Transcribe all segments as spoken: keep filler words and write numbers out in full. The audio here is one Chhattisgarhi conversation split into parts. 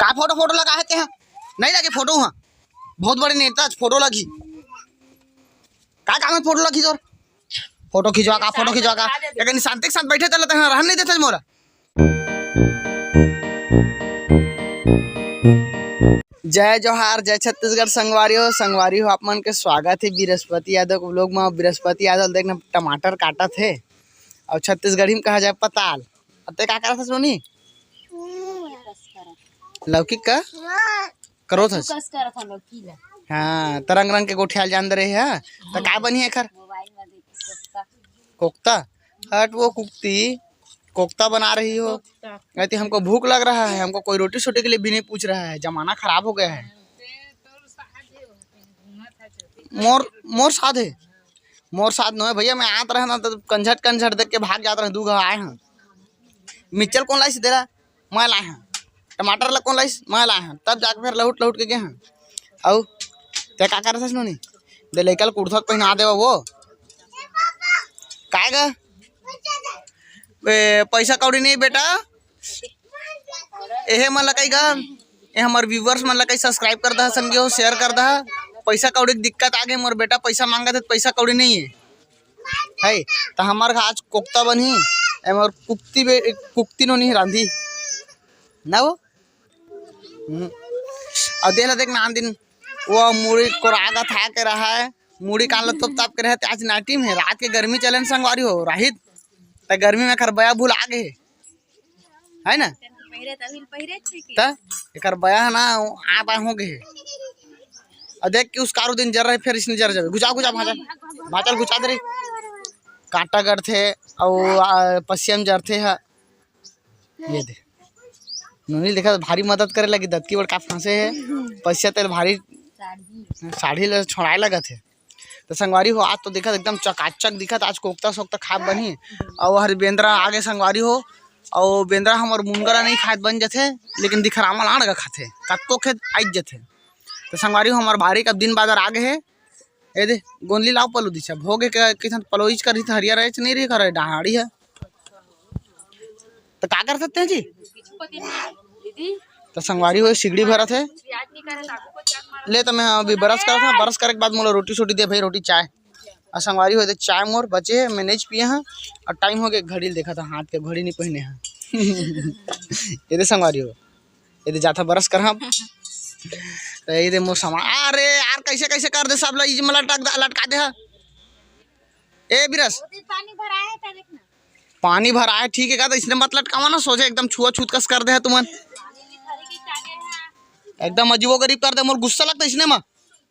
का फोटो, फोटो लगा हे तेहा? नहीं लगे फोटो, वहाँ बहुत बड़े नेता, फोटो लगी। का काम है फोटो लगी तोर? फोटो खिंचवा का, फोटो खिंचवा का। लेकिन शांति के साथ बैठे चलते हैं, रहन नहीं देते मोला। जय जोहार, जय छत्तीसगढ़ संगवारी हो। संगवारी हो, आप मन के स्वागत है बृहस्पति यादव के vlog में। बृहस्पति यादव देखना टमाटर काटत है और छत्तीसगढ़ी में कहा जाए पताल। अब ते का करत हस नोनी? लौकी का करोत हस? कस करत हन लौकी ला। हाँ, त रंग रंग के गोठियाल जान दे रहे है। त का बनी एखर? मोबाइल में देख के कोफ्ता। कोफ्ता? हट वो कुक्ती, कोफ्ता बना रही हो। कोफ्ता। कहती, "हमको भूख लग रहा है, हमको कोई रोटी सोटी के लिए भी नहीं पूछ रहा है, जमाना खराब हो गया है।" मोर, मोर साथ है, मोर साथ नोहे भैया, मैं आत रहे ना तो कंझट कंझट देख के भाग जात रहे, दू घा आए हैं। मिर्चल कौन लाइस तेला? मैं लाए हैं। टमाटर ला कौन लाइस? मैं लाए हैं। तब जाके फिर लहुट लहुट के गए हैं। अउ ते का करत हस नोनी? दे लइका ल कुर्ता पहिना देवा वो। काय ग? ए, पैसा कौड़ी नहीं बेटा। एहे मन ला कही ग, ए हमर viewers मन ला कही subscribe कर दहा संगी हो, share कर दहा। पैसा कौड़ी के दिक्कत आगे मोर बेटा, पैसा मांगत हे त पैसा कौड़ी नहीं है। है, त हमर घर आज कोफ्ता बनही, एमर कुक्ती बे-, कुक्ती नोनी रांधी। ना वो? हम्म। अउ देख ला देख नान दिन, वो मुड़ी कोरागा था के रहा है, मुड़ी कान ला तोप ताप के रहे, त आज night में है, रात के गर्मी चले न संगवारी हो, राहित, त गर्मी में एकर बया भुला गे हे, है ना? पहिरे त अभी पहिरे छे के। त एकर बया है ना, आधा हो गए हे। अउ देख के उसकारू दिन जर रहे, फिर इसने जर जावे। गुचा, गुचा, भांचा, भांचा ल गुचा दे रे। कांटा गड़थे, अउ, आ, पसिया में जरथे ह। ये दे। नोनी देखा भारी मदद करे लगी, दतकी बड़का फंसे है, पैसा तेल भारी साड़ी। साड़ी ले छोड़ाए लगत है। तो संगवारी हो, आज तो देखत एकदम चकाचक दिखत, आज कोकता सोकता खाब बनी। और हर बेंद्रा आगे संगवारी हो, और बेंद्रा हमर मुनगरा नहीं खात बन जथे, लेकिन दिखरामा लाड़ का खाथे, कतको खेत आइज जथे। तो संगवारी हो, हमर भारी कब दिन बाजार आगे है, ए दे, गोंदली लाओ पलो दिशा। भोगे के किथन पलोइच कर रही, हरियर रहेच नहीं रही, करे डाहाड़ी है। तो का कर सकते हैं जी? दीदी। तो संगवारी हो, सिगड़ी भरत है। ले तो मैं अभी brush करत हूँ, brush करे के बाद मोला रोटी सोटी दे भाई, रोटी चाय। और संगवारी हो, दे चाय मोर बचे है, मैं नहीं पिए हैं। और time हो गए, घड़ी देखा था, हाथ के घड़ी नहीं पहने हैं। ये दे संगवारी हो, ये दे जाथा brush कर हम। तो ये दे मोर सामान, अरे यार, कैसे कैसे कर दे सब ला, इज में लटक, लटका दे है। ए बिरस, पानी भरा है, देखना। पानी भरा है, ठीक है का, तो इसने मत लटकावा ना, सोझे एकदम छुआ छूत कस कर दे है तुमन। एकदम अजीबो गरीब कर दे, मोर गुस्सा लगता इसने में।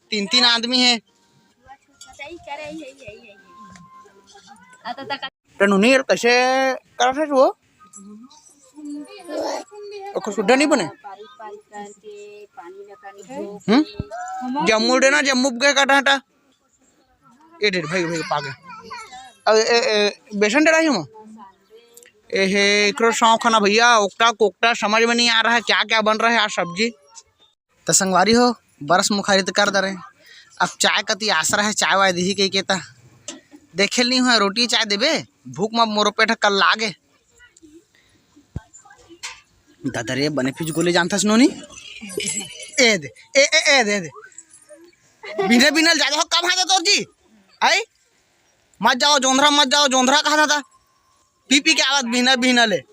तीन तीन आदमी है। तो नोनी यार, कैसे करत है वो? ओकर सुद्धा नहीं बने। हम्म, जम्मू देना, जम्मू के काटा हटा। ए डेढ़ भाई, भाई पागे। अब ए, ए, बेसन डराही हूँ। ए हे, एकरो शौक है ना भैया, ओकटा कोकटा समझ में नहीं आ रहा है, क्या क्या बन रहा है आज सब्जी। त संगवारी हो, brush मुखारी त कर दरे। अब चाय कति आसरा है, चाय वाय दिही कहि के त देखे नहीं हुआ, रोटी चाय देबे, भूख म मोरो पेट कल लागे। दादा रे, बने फिज गोले जानथस नोनी? ए दे, ए, ए, ए दे, ए दे। बिना बिनल जादा हो, कब हाथे तोर जी? आई? मत जाओ जोंधरा, मत जाओ जोंधरा, कहा था? पी पी के आवत बिना बिनल है।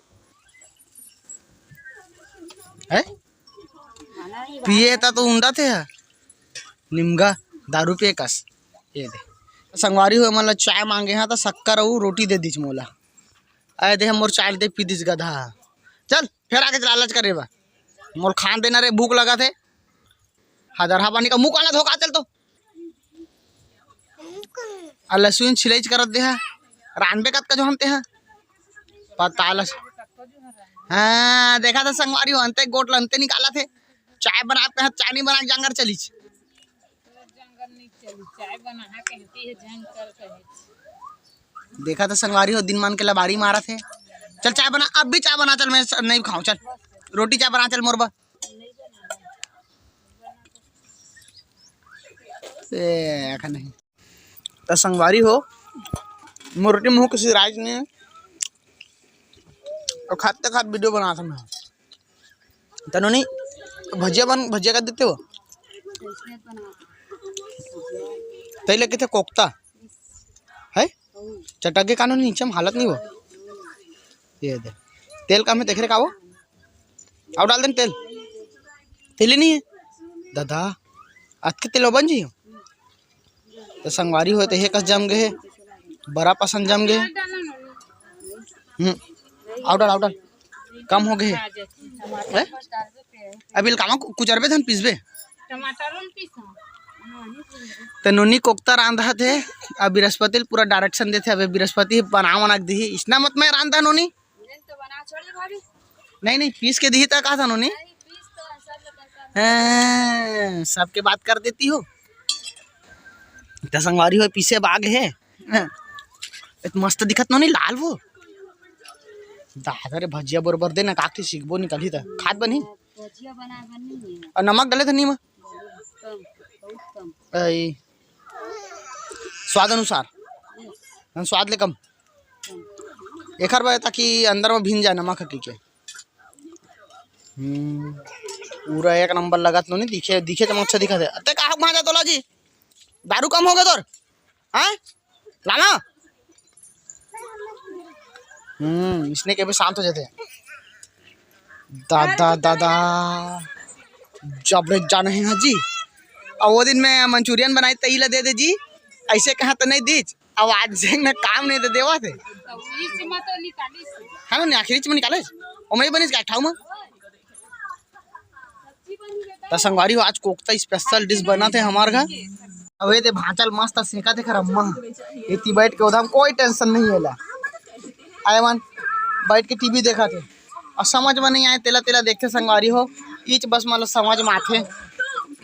हैं? पिए त तो उंडा थे हा। निमगा दारू पिए कस। ये दे। संगवारी हो, मन ला चाय मांगे हा, त शक्कर अउ रोटी दे दीच मोला। आए दे, मोर चाय दे पी दीच गधा। चल, फेर आके लालच करे बा। मोर खान देना रे, भूख लगा थे। हदरहा पानी का मुंह काला धोखा, चल तो। आ लसुन छिलईच करत देहा, रांधबे कतका जोहन तेहा। पतालस। हाँ, देखा था संगवारी हो, अंते गोट ल अंते निकाला थे। चाय बना के, चाय नहीं बना के जांगर चलीच। देखा था संगवारी हो, दिन मान के लबारी मारा थे। चल चाय बना, अब भी चाय बना, चल मैं स-, नहीं खाऊं, चल रोटी चाय बना, चल मोरबा। ए, अखा नहीं। त संगवारी हो, मोर रोटी मुंह किसी राज ने, और खाते खात video बना था मैं। तनोनी, भजिया बन, भजिया का देते हो? तई लगे थे कोकता है, चटक के कानो नीचे में हालत नहीं हो। ये दे, तेल कम है, देख रे का वो, आओ डाल देन तेल। तेल ही नहीं है दादा, अतके तेल बन जी। तो संगवारी हो तो हे कस जम गए, बड़ा पसंद जम गए। हम्म, आओ डाल, आओ डाल, कम हो गए। हैं? अभी कामा कु-, कुचरबे धन पीसबे। टमाटर उन पीसो। तो नोनी कोकता रांधा थे, अब बृहस्पति ल पूरा डायरेक्शन देथे। अब बृहस्पति बना बना के दिही, इसना मत मैं रांधा नोनी। नहीं तो बना छोड़ दे भाभी। नहीं, नहीं, पीस के दिही ता कहा था नोनी। नहीं, पीस तो सब लोग करता है। हैं, सबके बात कर देती हो। त संगवारी हो पीसे बाग है। हैं। इत मस्त दिखत नोनी लाल वो। दादा रे भजिया बरोबर दे ना, काकी सीखबो निकलही त। खात बनी? भजिया बनाए बर नहीं है। और नमक डाले थे नहीं में? कम, बहुत कम। ऐ, स्वाद अनुसार। हम स्वाद ले कम। एकर बर ताकि अंदर में भींज जाए नमक ह कहिके। हम्म, पूरा एक नंबर लगत नोनी, दिखे, दिखे त अच्छा दिखत है। अते का भांजा तोला जी? दारू कम हो गए तोर? हैं? लाना? हम्म, इसने के भी शांत हो जाते हैं। दादा, दादा, जबरे जाने हैं जी। और वो दिन मैं मंचूरियन बनाई, तई ला दे दे जी। ऐसे कहा तो नहीं दीच। अब आज से न काम नहीं तो देवा थे। तो इस में तो निकाली से। है ना, आखिरी में निकाले। ओमरे बनिस का ठाऊ में। त संगवारी हो, आज कोकता स्पेशल डिश बना थे हमार घर। अबे ते भांचल मस्त सेका थे खरम्मा। इतनी बैठ के उधम कोई टेंशन नहीं है ला। आए मन बैठ के टीवी देखा थे। और समझ में नहीं आए, तेला तेला देखते संगवारी हो। इच बस मतलब समझ में आथे।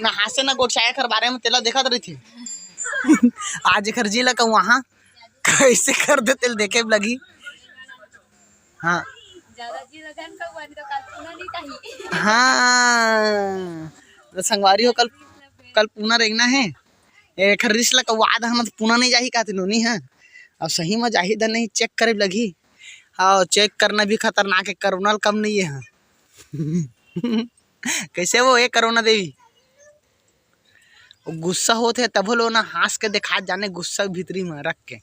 ना हासे ना गोठियाए कर बारे में तेला देखत रही थी। आज एकर जी ला कहूँ वहाँ कैसे कर दे तेल देखे लगी। हाँ। ज्यादा जी ला जान कहूँ, नहीं तो कल पूना नहीं चाहिए। हाँ। तो संगवारी हो, कल, कल पूना रेंगना है। एकर रिस ला कहूँ, आधा हम तो पूना नहीं जाही कहते नोनी है। अब सही में जाही दा नहीं, चेक करे लगी। हाँ, चेक करना भी खतरनाक है, कोरोना कम नहीं है। हाँ। कैसे वो एक कोरोना देवी? गुस्सा होत हे तभो लो ना, हाँस के देखा जाने गुस्सा भीतरी में रख के।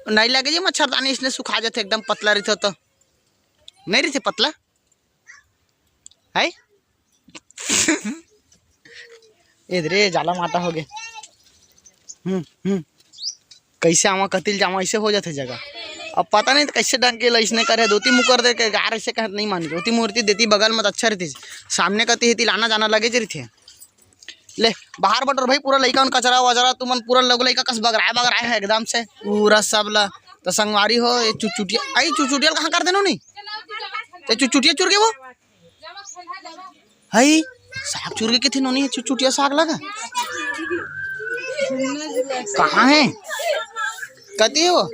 नहीं लगे जी मच्छरदानी, इसने सुखा जाते एकदम पतला रहिथे तो। नहीं रहिथे पतला? है? ए रे, जाला माटा हो गए। हम्म, हम्म। कैसे आवा, कतिल जावा, ऐसे हो जाते जगह। अब पता नहीं तो कैसे डंके ला इसने करे, धोती मुकर दे के गार ऐसे कहत नहीं मानी। धोती मुरती देती बगल में तो अच्छा रहती, सामने कती हेती लाना जाना लगे जे रहिथे। ले, बाहर बटोर भाई, पूरा लइका मन कचरा वचरा, तुमन पूरा लोग लइका कस बगराए बगराए है एकदम से, पूरा सब ला। तो संगवारी हो, ये चुचुटिया, आई चुचुटिया कहाँ कर देनो नहीं? ते चुचुटिया चुर के वो? हई, साग चुर के किथे नोनी है, चुचुटिया साग लगा। कहाँ है? कती हो?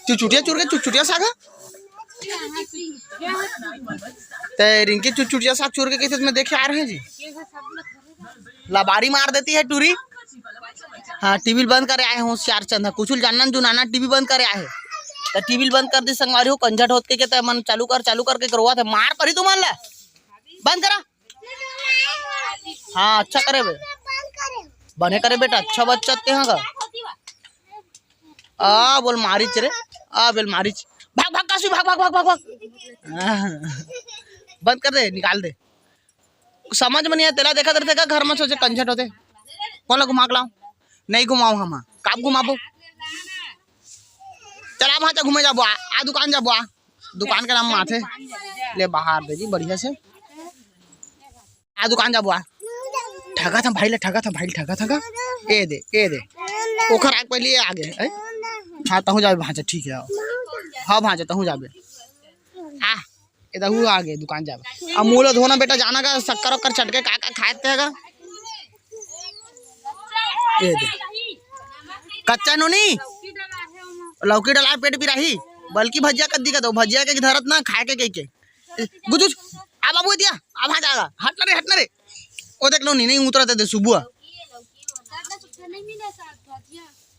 चुचुटिया चुर के, चुचुटिया साग है? ते रिंकी चुचुटिया साग चुर के किथे, मैं देखे आ रहे हैं जी। लबारी मार देती है टूरी। हाँ, टीवी बंद करे आए हों, होशियार चंद है, कुछ जानना जुनाना, टीवी बंद करे आए। तो टीवी बंद कर दी संगवारी हो, कंझट होत के, के ते मन चालू कर, चालू करके करवा थे, मार परी तुमन ला। बंद करा। हाँ, अच्छा करे बे, बने करे बेटा, अच्छा बच्चा ते हाँ का। आ बोल मारिच रे, आ बोल मारिच। भाग, भाग, काशी, भाग, भाग, भाग, भाग, भाग। हाँ। बंद कर दे, निकाल दे। समझ में नहीं आए, तेला देखत रहिथे का घर में सोचे कंझट होते। कौन ला घुमा के लाओ? नहीं घुमाओ हम। काब घुमाबो? चला वहाँ से घूमे जाबो, आ, आ दुकान जाबो, आ। दुकान के नाम माथे। ले बाहर दे जी बढ़िया से। आ दुकान जाबो, आ। ठगा था भाई ले, ठगा था भाई ले, ठगा था का? ए दे, ए दे। ओखर आग पहले ये आगे, ए? हाँ, तहूँ जाबे भांचा, ठीक है, आओ। हाँ भांचा, तहूँ जाबे। आ। ए दहू आगे दुकान जाबे। अब मुंह ला धोना बेटा, जाना का शक्कर वक्कर चटके का का खाए ते का। ए दे। कच्चा नोनी। लौकी डला पेट पिराही। बल्कि भजिया कर दिखा दो, भजिया के धरत ना खाए के कह के। गुजुज, आ बाबू दिया, अब आ जाएगा। हटना रे, हटना रे। ओ देख नोनी, नहीं उतरा दे, दे सुबह।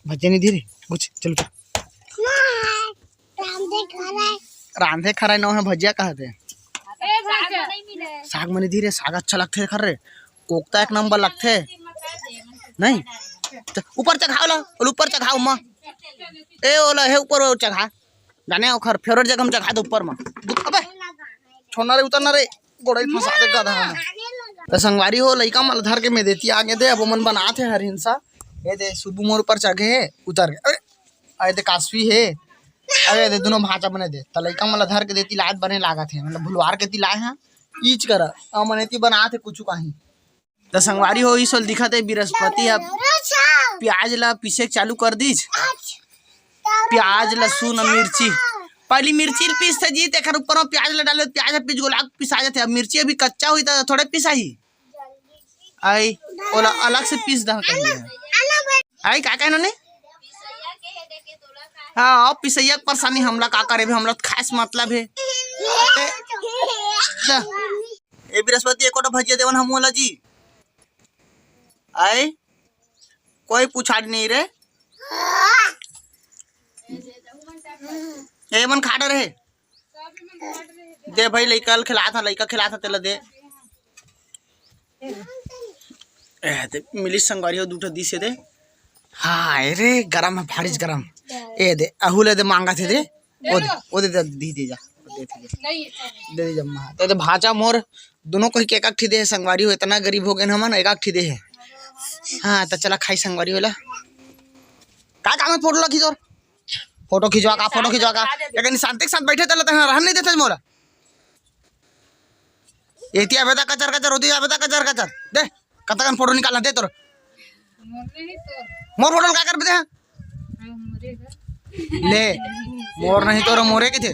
भजिया नहीं दे रे, कुछ, चल उठा। रांधे खराय। रांधे खराय नोहे, भजिया कहा थे। साग म नइ दे रे, साग अच्छा लगथे खर रे, कोकता एक नंबर लगथे। नहीं, ऊपर चघाव ला, ओला ऊपर चघाव माँ। ए ओला हे ऊपर चघा, जाने ओखर फेवरेट जगह म चघा दे ऊपर म। अबे छोड़ना रे, उतरना रे, गोड़ई फंसा दे गधा। त संगवारी हो, लइका मन ला धर के मैं देती आगे दे, अब ओमन बनात हे हर हिंसा। ये दे सुबू मोर ऊपर चघे हे, उतर गे। अरे, अरे दे कासवी हे, अरे दे दोनों भांचा बने दे। त लइका मन ला धर के देती लात बने लागत हे, मतलब भुलवार के ती लाए हे, ईच करा। अउ मन एती बनात हे कुछु काही। त संगवारी हो, इस ओल दिखत हे बृहस्पति ह प्याज ला पीसे के चालू कर दीस। प्याज, लहसुन अउ मिर्ची, पहली मिर्ची ल पीसथे जी, तेखर ऊपर म प्याज ला डाले, प्याज ह पिच गोला के पिसा जाथे। अब मिर्ची अभी कच्चा होही त थोड़े पिसाही, आई ओला अलग से पीस दह कहिए। आई का कहना ने? हाँ, अब पिसैया के परेशानी, हमला का करे, हमला तो खाए से मतलब हे। ए बृहस्पति, एको ठो भजिया देवन हमू ला जी। आए, कोई पुछारी नहीं रे। ए मन खा डरे। दे भाई, लइका ल खिलात हा, लइका खिलात हा, तेला दे। ए, दे, मिलिस संगवारी हो, दू ठो दिस हे दे। हाय रे, गरम हे, भारीच गरम। ए दे, अहू ले दे, मांगत हे दे। ओ दे, ओ दे, दे, दे, दे जा। दे, दे, दे। दे दे जम्मा। ते, ते भांचा मोर, दोनों कोई के एक-एक ठी दे हे संगवारी हो, इतना गरीब हो गए हमन, एक-एक ठी दे हे। हाँ, त चला खाई संगवारी हो ला। का काम हे फोटो ला खींचोर? फोटो खिंचवा का, फोटो खिंचवा का। लेकिन शांति के साथ बैठे चलत हे, रहन नहीं देते मोला। एती आबे ता कचर कचर, ओती आबे ता कचर कचर। दे, कतकन फोटो निकालना दे तोर। मोर फोटो का करबे दे? ले, मोर नहीं तोर, मोरे किथे।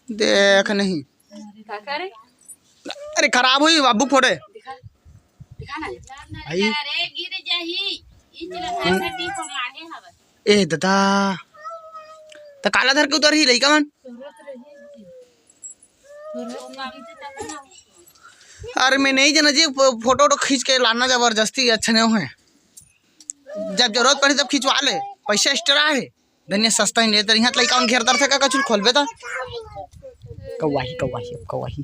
देख नहीं। का करे? अरे खराब होही बाबू फोटो। दिखा, दिखा ना। आई। अरे गिर जाही। ई चला भाषा टीप माने हवत। ए दादा, त काला धर के उतरही लइका मन। अरे मैं नहीं जाना जी, फो-, फोटो वोटो खींच के लाना जबरदस्ती अच्छा नहीं होय। जब जरूरत पड़ही तब खिंचवा ले, पैसा extra हे। धनिया सस्ता ही लेते, यहाँ लइका मन घेर दरथे का, कछु खोलबे त। कौवाही, कौवाही, अब कौवाही।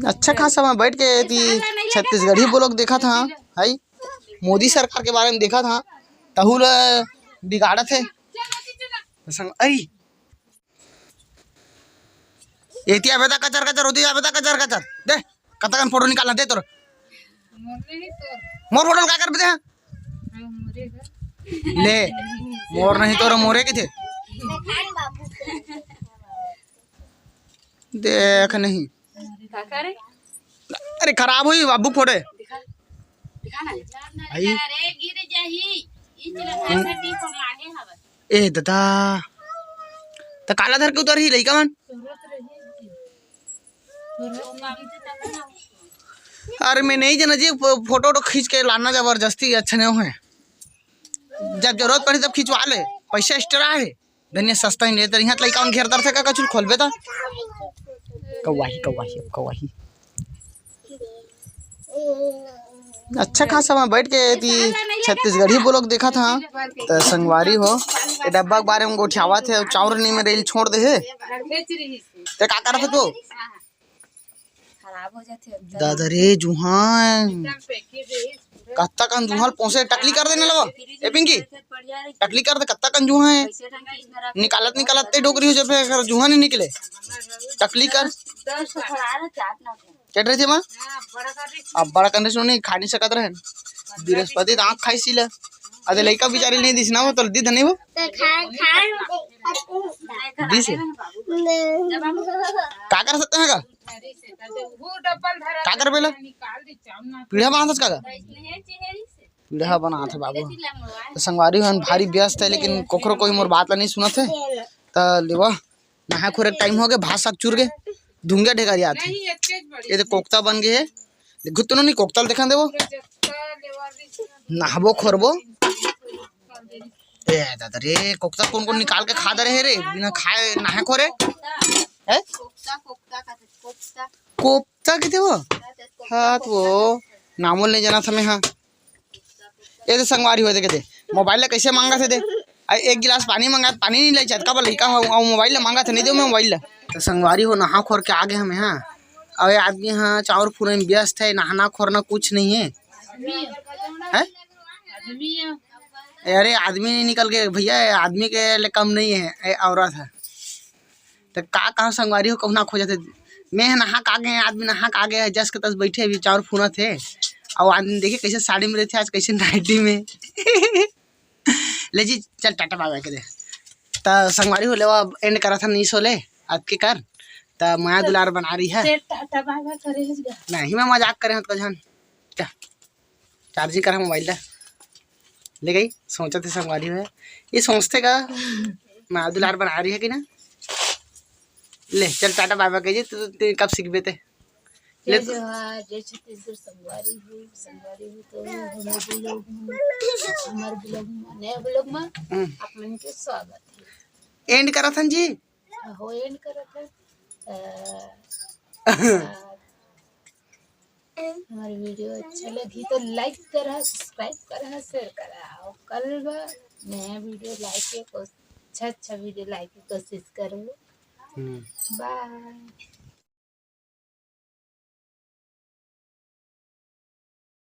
अच्छा खासा मैं बैठ के एती छत्तीसगढ़ी vlog देखत हा, हाई मोदी सरकार के बारे में देखत हा, तहू ल बिगाड़त हे। संग, अई, एती आबे ता कचर कचर, ओती आबे ता कचर कचर। दे, कतकन फोटो निकालना दे तोर। मोर फोटो का करबे दे? ले, मोर नहीं तोर, मोरे किथे। देख नहीं। का करे? अरे खराब होही बाबू फोटो। दिखा, दिखा ना। आई। अरे गिर जाही। ई चला भाषा टीप माने हवत। ए दादा, त काला धर के उतरही लइका मन। अरे मैं नहीं जाना जी, फो-, फोटो वोटो खींच के लाना जबरदस्ती अच्छा नहीं होय। जब जरूरत पड़ही तब खिंचवा ले, पैसा extra हे। धनिया सस्ता ही लेते, यहाँ लइका मन घेर दरथे का, कछु खोलबे त। कौवाही, कौवाही, अब कौवाही। अच्छा खासा मैं बैठ के एती छत्तीसगढ़ी vlog देखत हा, त संगवारी हो, ए डब्बा के बारे में गोठियावत हे, चाउर नहीं में रेल छोड़ दे हे। ते का करत हे तू? खराब हो जाथे। दादा रे जुहान, कत्ता कन जुहान पोसे, टकली कर देने लगा। ए पिंकी, टकली कर दे, कत्ता कन जुहान हे। निकालत निकालत ते डोकरी हो जाबे, अगर जुहान नहीं निकले। टकली कर। कट रही थी माँ। अब बड़ा करने से नहीं खा नहीं सकत रहे। बृहस्पति त आँख खाई सीला। अरे लइका बिचारी नहीं दिसना हो तो दी धनी हो। दिस हे। का कर सकते हैं का? का करबे ला? पीढ़ा बनात हस का? पीढ़ा बनात हे बाबू। त संगवारी हो भारी व्यस्त हे, लेकिन कोखरो कोई मोर बात ला नहीं सुनत हे। त लेवा, नहा खोरे के टाइम हो गे, भात साग चुर गे, धुंगिया ढेकर जात हे। ये तो कोकता बन गे हे। घुतनो नहीं, कोकता ल देखा देवो। नहाबो खोरबो। ए दादा रे, कोकता कोन कोन निकाल के खा दे रहे रे, बिना खाए नहा खोरे। हैं? कोकता किथे वो? हाँ, त वो नामो ल नहीं जानत हमें, हाँ। ए दे संगवारी हो, देखे दे, मोबाइल ला कैसे मांगत हे दे। अरे एक गिलास पानी मंगा, पानी नहीं ले जात, काबर लइका हो, अउ मोबाइल ला मांगा था, नहीं दे मैं मोबाइल ला। तो संगवारी हो, नहा खोर के आ गे हमें, हाँ। अउ ये आदमी हाँ चाउर फूने में व्यस्त है, नहाना खोरना कुछ नहीं है। हैं? अरे आदमी नहीं निकल के भैया, ये आदमी के ले कम नहीं है, ये औरत है। तो का कहा संगवारी हो, कहूँ ना खोजत है। मैं ह नहा का गे, आदमी नहा का गे है, जस के तस बैठे अभी चाउर फूनत है। अउ आदमी देखिए कैसे साड़ी में रहते आज, कैसे नाइटी में। ले जी, चल टाटा बाय बाय के दे। त संगवारी हो, लेवा एंड करा था नहीं सोले आज के कर। त मया दुलार बना रही है। ते टाटा बाय बाय करे हस गा। नहीं, मैं मजाक करे हूँ तो जान। क्या? चार्जिंग करा मोबाइल ला। ले गई, सोचत हे संगवारी हो। ये सोचते का मया दुलार बना रही है कि ना? ले चल टाटा बाय बाय कहिए, तू, तू कब सीखबे ते? ले जय तो जोहार, जय छत्तीसगढ़ संगवारी हो, संगवारी हो तो हमारे vlog में, हमारे vlog में, नया vlog में हम्म। आप मन के स्वागत है। एंड करा थन जी। हो एंड करा था। अ, अ, हमारे वीडियो अच्छा लगी तो लाइक करा, सब्सक्राइब करा, शेयर करा। और कल बा नया वीडियो लाइक के कोश-, अच्छा अच्छा वीडियो लाइक के कोशिश करो। हम्म। बाय।